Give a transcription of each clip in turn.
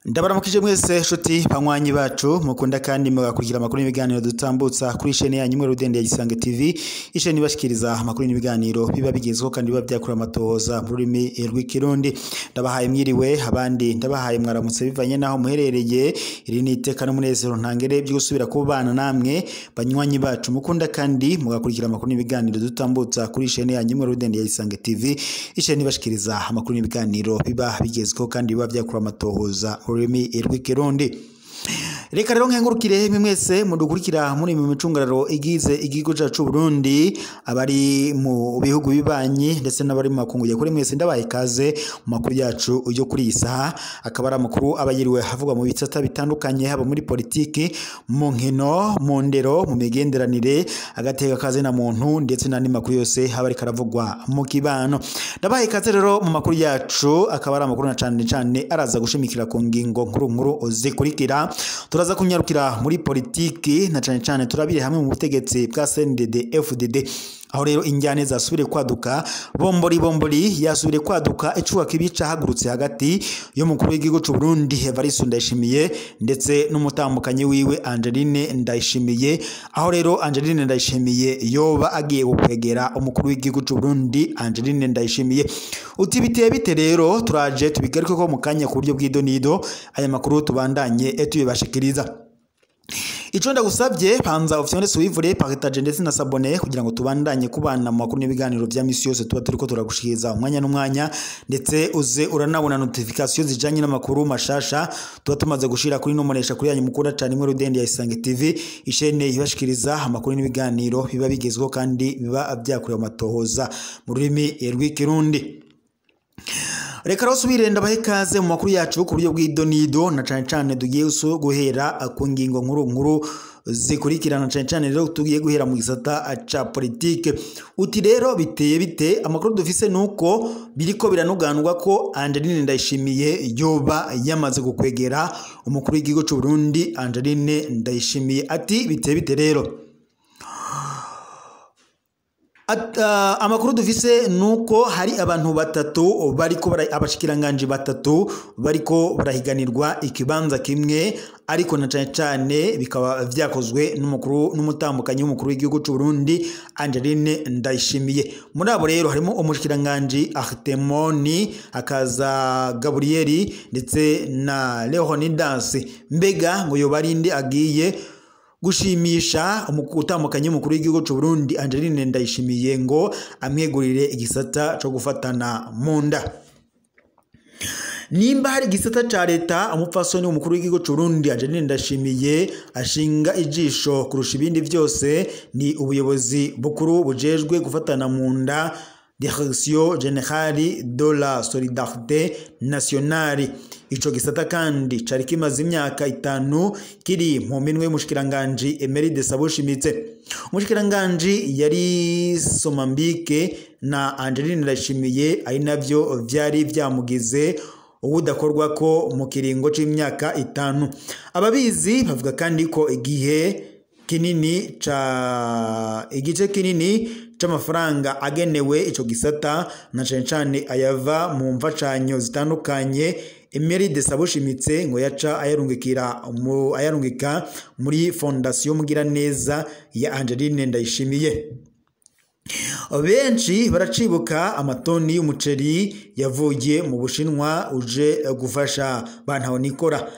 Ndabaramukije mwese nshuti banywanyi bacu mukunda kandi mugakurikira amakuru n'ibiganiro dutambutsa kuri chaîne yanyu imwe rudende ya Isange TV, isheni ibashikiriza amakuru n'ibiganiro biba bigezweho kandi biba byakura amatohoza mu rurimi rw'ikirundi. Ndabahaye mwiriwe, abandi ndabahaye mwaramutse bivanye naho muherereye. Iri ni iteka n'umunezero ntangere byo gusubira kubana namwe banywanyi bacu mukunda kandi mugakurikira amakuru n'ibiganiro dutambutsa kuri chaîne yanyu imwe rudende ya Isange TV, isheni ibashikiriza amakuru n'ibiganiro biba bigezweho kandi biba byakura amatohoza rurimi rw'ikirundi. Reka rero nkengurukire mwese mudukurikira muri mu micungararo igize igihugu cacu Burundi, abari mu bihugu bibanyi ndetse n'abari mu makungu ya kuri mwese ndabaye kaze mu makuru yacu yo kuri iyi saha. Akaba ari amakuru aba yiriwe havugwa mu bisata bitandukanye, haba muri politiki, mu nkino, mu ndero, mu migenderanire, agateka kaze na muntu ndetse n'andi makuru yose haba ariko aravugwa mu kibano. Ndabaye kaze rero mu makuru yacu, akaba ari amakuru na cane cane araza gushimikira ku ngingo nkuru nkuru zikurikira. Turaza kunyarukira muri politiki na cane cane turabire hamwe mu butegetsi bwa CNDD FDD, aho rero injyane zasubire kwaduka bombori bombori yasubire kwaduka, icuka kibi cahagurutse hagati y'umukuru w'igihugu c'u Burundi Evariste Ndayishimiye ndetse n'umutambukanyi wiwe Angeline Ndayishimiye, aho rero Angeline Ndayishimiye yoba agiye gukwegera umukuru w'igihugu c'u Burundi Angeline Ndayishimiye. Uti biteye bite rero, turaje tubigaruke ko mu kanya ku buryo bw'idonido aya makuru tubandanye tuyibashikiriza. Ico ndagusabye panza option suivre, partage ndetse na s'abonner kugira ngo tubandanye kubana mu makuru n'ibiganiro vya misi yose tuba turiko turagushikiriza umwanya n'umwanya, ndetse uze uranabona notification zijanye n'amakuru mashasha tuba tumaze gushira kuri no muresha kuri yanyu mukunda cyane imwe rudende ya Isange TV, ishene ibashikiriza amakuru n'ibiganiro biba bigezweho kandi biba byakurewe amatohoza mu rurimi rw'ikirundi. Reka rero subire ndabahe kaze mu makuru yacu ku buryo bw'idonido, na cane cane tugiye guhera ku ngingo nkuru nkuru zikurikirana, cane cane rero tugiye guhera mu gisata ca politike. Uti rero biteye bite? Amakuru dufise nuko biriko biranuganwa ko Angeline Ndayishimiye yoba yamaze gukwegera umukuru w'igihugu c'u Burundi Angeline Ndayishimiye. Ati biteye bite rero? Amakuru dufise nuko hari abantu batatu bariko abashikiranganje batatu bariko barahiganirwa ikibanza kimwe, ariko na cane cane bikaba vyakozwe n'umukuru n'umutambukanyi w'umukuru w'igihugu c'u Burundi Angeline Ndayishimiye. Muri abo rero harimo umushikiranganje Artemoni, akaza Gabrieli ndetse na Leonidas. Mbega ngo yoba ari nde agiye gushimisha umutambukanyi w'umukuru w'igihugu c'u Burundi Angeline Ndayishimiye ngo amwegurire igisata co gufatana mu nda? Nimba hari igisata ca leta umupfasoni w'umukuru w'igihugu c'u Burundi Angeline Ndayishimiye ashinga ijisho kurusha ibindi vyose ni ubuyobozi bukuru bujejwe gufatana mu nda, Direction Générale de la Solidarité Nationale. Ico gisata kandi cari kimaze imyaka 5 kiri mu minwe y'umushikiranganje Emeride Saboshimitse. Umushikiranganje yari Somambike na Angeline Ndayishimiye, ari navyo vyari vyamugize ubudakorwa ko mu kiringo c'imyaka 5. Ababizi bavuga kandi ko igihe kinini ca igice kinini c'amafaranga agenewe ico gisata na cane cane ayava mu mfashanyo zitandukanye Emeride Saboshimitse ngo yaca ayarungika muri Fondation Mugiraneza ya Angeline Ndayishimiye. Benshi baracibuka amatoni y'umuceri yavuye mu Bushinwa uje gufasha bantaho nikora.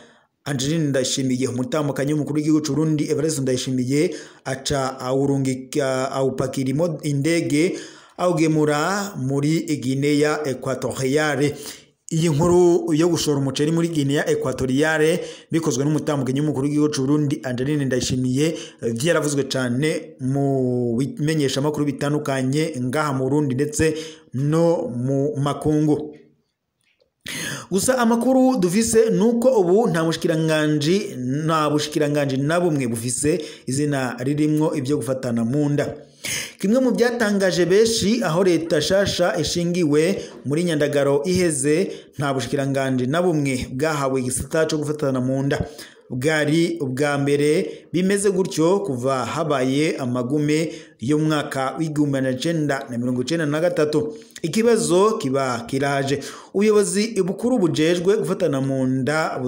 Angeline Ndayishimiye umutambukanyi w'umukuru w'igihugu c'u Burundi Evariste Ndayishimiye aca awurungika awupakira indege awugemura muri Guinea Equatoriale. Iyi nkuru yo gushora umuceri muri Guinea Equatoriale bikozwe n'umutambukanyi w'umukuru w'igihugu c'u Burundi Angeline Ndayishimiye vyaravuzwe cane mu bimenyesha makuru bitandukanye ngaha mu Burundi ndetse no mu makungu. Gusa amakuru dufise nuko ubu nta mushikiranganje nta bushikiranganje na bumwe bufise izina ririmwo ibyo gufatana mu nda. Kimwe mu byatangaje beshi aho leta shasha ishingiwe muri Nyandagaro iheze, nta bushikiranganje na bumwe bwahawe igisata cyo gufatana mu nda. Bwari ubwa mbere bimeze gutyo kuva habaye amagume y'umwaka w'1993. Ikibazo kiba kiraje. Ubuyobozi bukuru bujejwe gufatana mu nda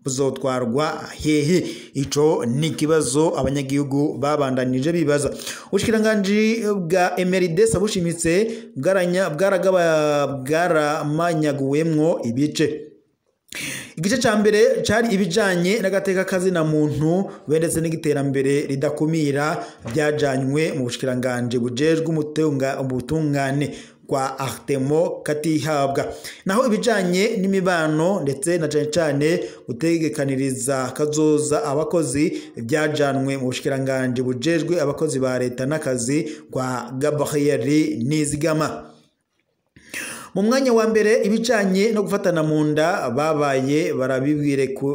buzotwarwa hehe? Ico ni kibazo abanyagihugu babandanije bibaza. Ubushikiranganje bwa Emeride Sabushimitse bwaramanyaguwemwo ibice. Igice ca mbere cari ibijanye n'agateka kazina muntu ndetse n'igiterambere ridakumira, byajanywe mu bushikiranganje bujejwe ubutungane kwa Artemo Katihabwa. Naho ibijanye n'imibano ndetse na cane cane gutegekaniriza kazoza abakozi byajanwe mu bushikiranganje bujejwe abakozi ba leta n'akazi kwa Gabriel Nizigama. Mu mwanya wa mbere ibijanye no gufatana mu nda babaye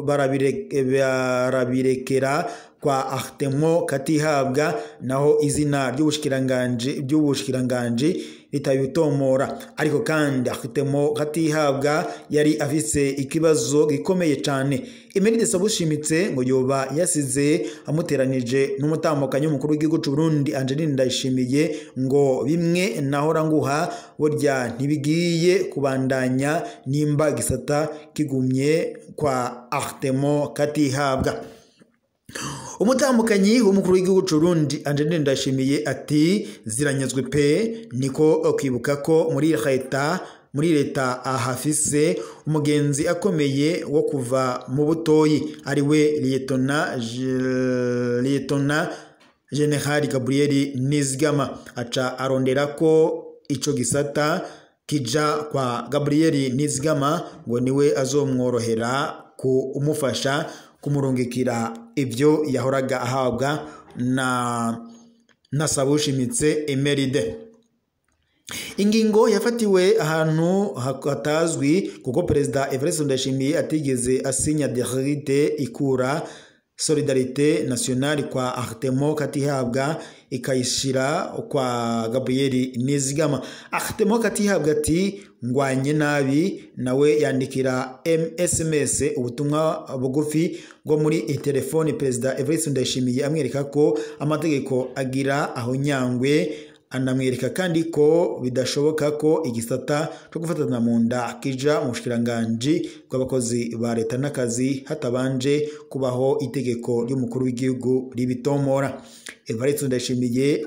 barabirekera kwa Artemo Katihabwa, naho izina ry'ubushikiranganje ritabitomora. Ariko kandi Artemo Katihabwa yari afise ikibazo gikomeye cane. Emeride Sabushimitse ngo yoba yasize amuteranije n'umutambukanyi w'umukuru w'igihugu c'u Burundi Angeline Ndayishimiye, ngo bimwe nahora nguha burya ntibigiye kubandanya nimba gisata kigumye kwa Artemo Katihabwa. Umutambukanyi w'umukuru w'igihugu c'u Burundi Angeline Ndayishimiye ati ziranyazwe pe, niko kwibuka ko muri leta ahafise umugenzi akomeye wo kuva mu butoyi ariwe Lieutenant General Gabriel Nizigama. Aca arondera ko ico gisata kija kwa Gabriel Nizigama ngo niwe azomworohera kumufasha kumurungikira ibyo yahoraga ahabwa na Sabushimitse Emeride. Ingingo yafatiwe ahantu hatazwi kuko Perezida Evariste Ndayishimiye atigeze asinya décret ikura Solidarité Nationale kwa Artemo Katihabwa ikayishira kwa Gabriel Nizigama. Artemo Katihabwa ati ngwanye nabi, nawe yandikira SMS ubutumwa bugufi bwo muri telefone Perezida Evariste Ndayishimiye amwereka ko amategeko agira aho nyangwe, anamwereka kandi ko bidashoboka ko igisata cyo gufatana mu nda kija mu bushikiranganje bw'abakozi ba leta n'akazi hatabanje kubaho itegeko ry'umukuru w'igihugu ribitomora. Evariste Ndayishimiye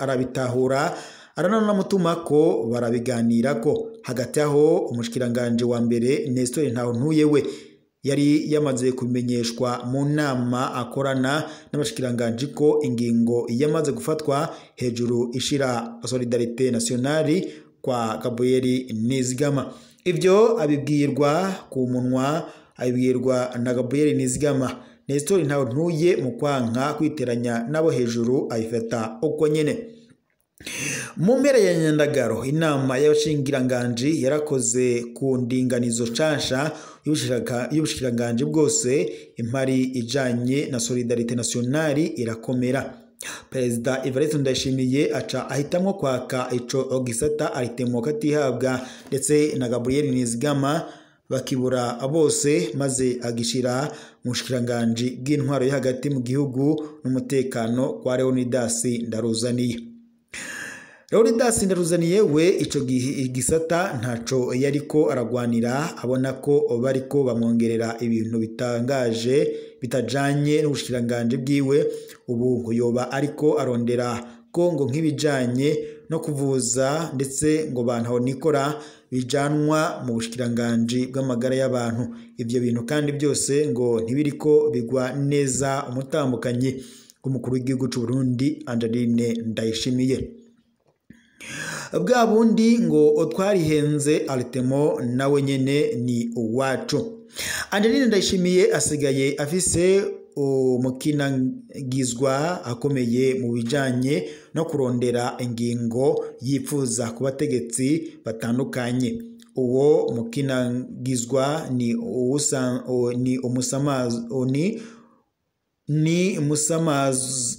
arabitahura, arananamutuma ko barabiganira ko. Hagati aho umushikiranganje wa mbere Nestor Ntahontuye we yari yamaze kumenyeshwa mu nama akorana n'abashikiranganje ko ingingo yamaze gufatwa hejuru ishira Solidarité Nationale kwa Gabriel Nizigama. Ivyo abibwirwa ku munwa, abibwirwa na Gabriel Nizigama. Nestor Ntahontuye mu kwanka kwiteranya nabo hejuru ayifata uko nyene. Mu mpera ya Nyandagaro inama y'abashingiranganje yarakoze ku ndinganizo nshasha y'ubushikiranganje bwose, impari ijanye na Solidarité Nationale irakomera. Perezida Evariste Ndayishimiye aca ahitamwo kwaka ico gisata Artemo Katihabwa ndetse na Gabriel Nizigama bakibura bose, maze agishira mu bushikiranganje bw'intwaro yo hagati mu gihugu n'umutekano kwa Leonidas Ndaruzaniye. Leonidas Ndaruzaniye we ico gisata ntaco yariko aragwanira, abona ko bariko bamwongerera ibintu bitangaje bitajanye n'ubushikiranganje bwiwe. Ubu ngo yoba ariko arondera ko ngo nk'ibijanye no kuvuza ndetse ngo bantu nikora bijanwa mu bushikiranganje bw'amagara y'abantu. Ivyo bintu kandi byose ngo ntibiriko bigwa neza umutambukanyi w'umukuru w'igihugu c'u Burundi Angeline Ndayishimiye. Bwa bundi ngo twarihenze Artemo nawe nyene ni uwacu. Angeline Ndayishimiye asigaye afise umukinagizwa akomeye mu bijanye no kurondera ingingo yifuza ku bategetsi batandukanye. Uwo mukinagizwa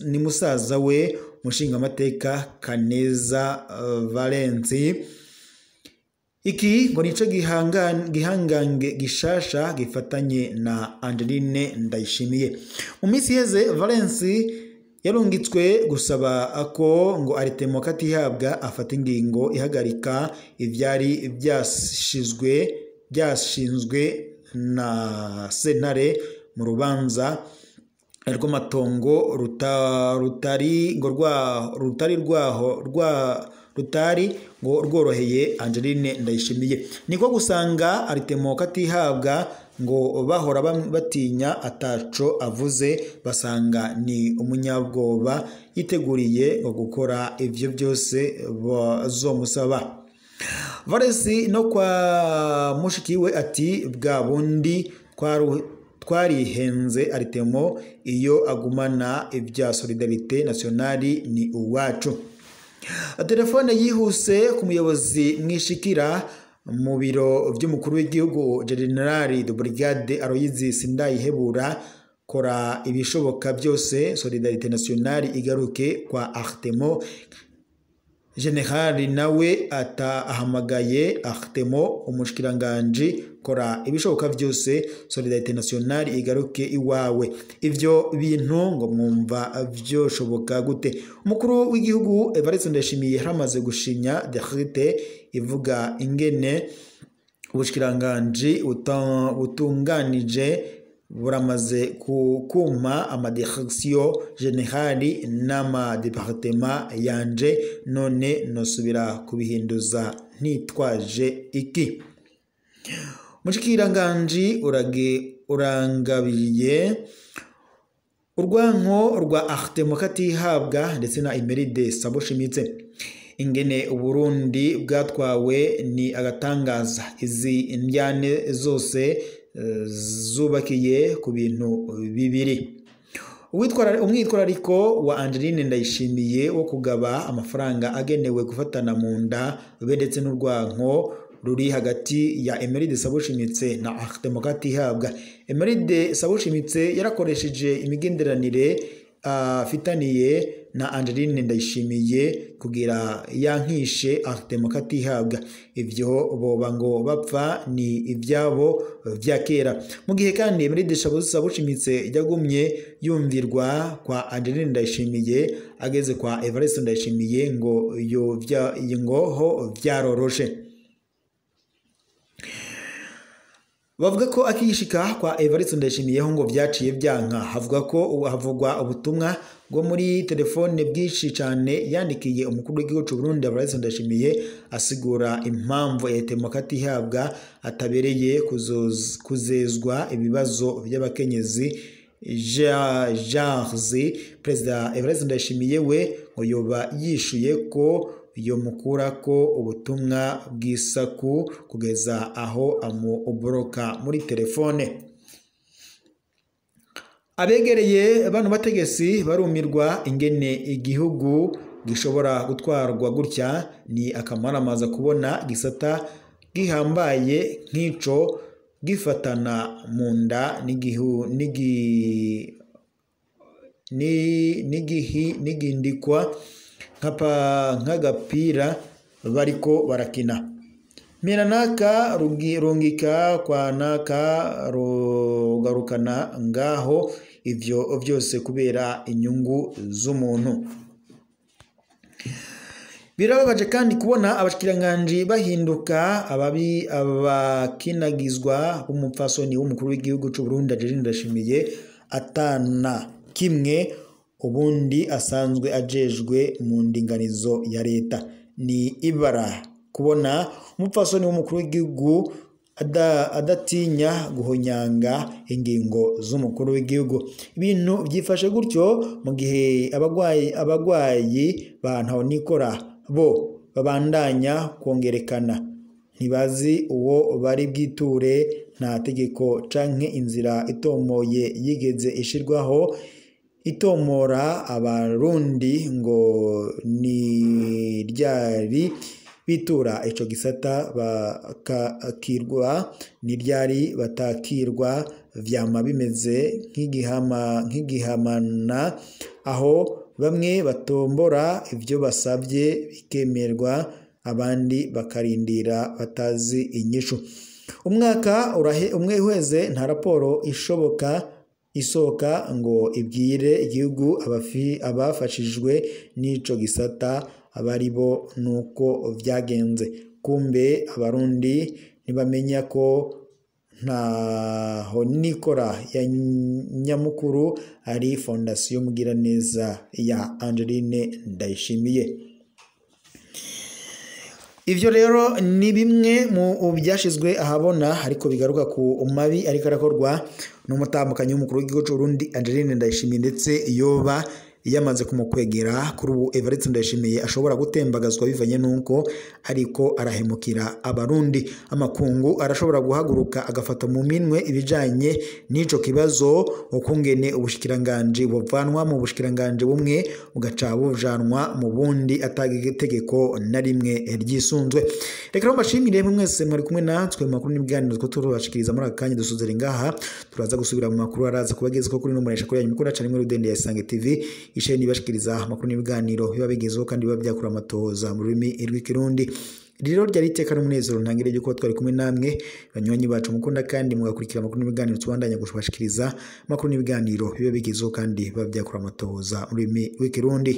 ni musaza we mushingamateka Kaneza Valensi. Iki ngo nico gihangange gishasha gifatanye na Angeline Ndayishimiye. Mu minsi iheze Valence yarungitswe gusaba ko ngo Artemo Katihabwa afata ingingo ihagarika ivyari byashinzwe na sentare mu rubanza rw'amatongo rutari ngo rworoheye Angeline Ndayishimiye. Niko gusanga Artemo Katihabwa ngo bahora batinya ataco avuze, basanga ni umunyabwoba yiteguriye ngo gukora ivyo byose bazomusaba. Valesi no kwa mushikiwe ati bwa bundi twarihenze Artemo iyo agumana ibya Solidarite Nationale ni uwacu. Telefone yihuse ku muyobozi mwishikira mu biro by'umukuru w'igihugu General de Brigade Aloyizi Sindayihebura, kora ibishoboka byose Solidarite Nationale igaruke kwa Artemo. General nawe ahamagaye Artemo umushikiranganje, kora ibishoboka byose Solidarite Nationale igaruke iwawe. Ivyo bintu ngo mwumva vyoshoboka gute? Umukuru w'igihugu Evariste Ndayishimiye yaramaze gushinya decret ivuga ingene ubushikiranganje butunganije buramaze kuma amadirection generale n'ama departement yanje, none nosubira kubihinduza ntitwaje iki? Mushikiranganje urangabiye urwanko rwa Artemo Katihabwa ndetse na Emeride Saboshimitse. Ingene Uburundi bwatwawe ni agatangaza. Izi ndyane zose zubakiye ku bintu bibiri. Umwitwarariko wa Angeline Ndayishimiye wo kugaba amafaranga agenewe gufatana mu nda be ndetse n'urwanko ruri hagati ya Emeride Saboshimitse na Artemo Katihabwa. Emeride Saboshimitse yarakoresheje imigenderanire afitaniye na Angeline Ndayishimiye kugira yankishe Artemo Katihabwa. Ivyo boba ngo bapfa ni ivyabo vya kera. Mu gihe kandi Emeride Saboshimitse yagumye yumvirwa kwa Angeline Ndayishimiye ageze kwa Evariste Ndayishimiye ngo ngo ho vyaroroshe. Bavuga ko akishika kwa Evariste Ndayishimiye ngo vyaciye byanka. Havuga ko havugwa ubutumwa bwo muri telefone bwinshi cyane yandikiye umukuru w'igihugu cy'u Burundi Evariste Ndayishimiye asigura impamvu Artemo Katihabwa atabereye kuzezwa ibibazo by'abakenyezi. Jarzi Perezida Evariste Ndayishimiye we ngo yoba yishuye ko yomukura ko ubutumwa bw'isaku kugeza aho amuboroka muri telefone. Abegereye bano bategesi barumirwa ingene igihugu gishobora gutwarwa gutya. Ni akamaramaza kubona gisata gihambaye nk'ico gifatana mu nda n'igindikwa nk'agapira bariko barakina. Miranaka rungika kwa naka rugarukana ngaho, ivyo vyose kubera inyungu z'umuntu. Birababaje kandi kubona abashikiranganje bahinduka ababi abakinagizwa b'umupfasoni w'umukuru w'igihugu cy'u Burundi Angeline Ndayishimiye atana kimwe ubundi asanzwe ajejwe mu ndinganizo ya leta. Ni ibara kubona umupfasoni w'umukuru w'igihugu adatinya guhonyanga ingingo z'umukuru w'igihugu. Ibintu byifashe gutyo mu gihe abagwayi ba ntahonikora bo babandanya kongerekana, ntibazi uwo bari bwiture. Nta tegeko canke inzira itomoye yigeze ishirwaho itomora abarundi ngo ni ryari bitura ico gisata bakakirwa, ni ryari batakirwa. Vyama bimeze nk'igihamana aho bamwe batombora ivyo basabye bikemerwa, abandi bakarindira batazi inyishu. Umwaka umwe uheze nta raporo ishoboka isohoka ngo ibwire igihugu abafashijwe n'ico gisata abaribo nuko vyagenze. Kumbe abarundi ntibamenya ko ntaho nikora ya nyamukuru ari Fondation Mugiraneza ya Angeline Ndayishimiye. Ivyo rero ni bimwe mu byashizwe ahabona ariko bigaruka ku mabi ariko arakorwa n'umutambukanyi w'umukuru w'igihugu c'u Burundi Angeline Ndayishimiye, ndetse yoba yamaze kumukwegera. Kuri ubu Evariste Ndayishimiye ashobora gutembagazwa bivanye nuko ariko arahemukira abarundi. Amakungu arashobora guhaguruka agafata mu minwe ibijanye n'ico kibazo, ukungene ubushikiranganje buvanwa mu bushikiranganje bumwe bugaca bujanwa mu bundi atategeko na rimwe ryisunzwe. Reka mbashimire mwese mwari kumwe natwe mu makuru n'ibiganiro two turabashikiriza muri aka kanya. Dusuzere ngaha, turaza gusubira mu makuru araza kubageza ko kuri no muresha kuri yanyu mukunda cyane muri Rudende ya Isange TV, isheni bashikiriza amakuru n'ibiganiro biba bigezeho kandi biba byakura amatohoza mu rurimi rw'ikirundi. Rero ryari iteka n'umunezero ntangire yuko twari kumwe namwe banywanyi bacu mukunda kandi mugakurikira amakuru n'ibiganiro tubandanya gushobashikiriza amakuru n'ibiganiro biba bigezeho kandi biba byakura amatohoza mu rurimi rw'ikirundi.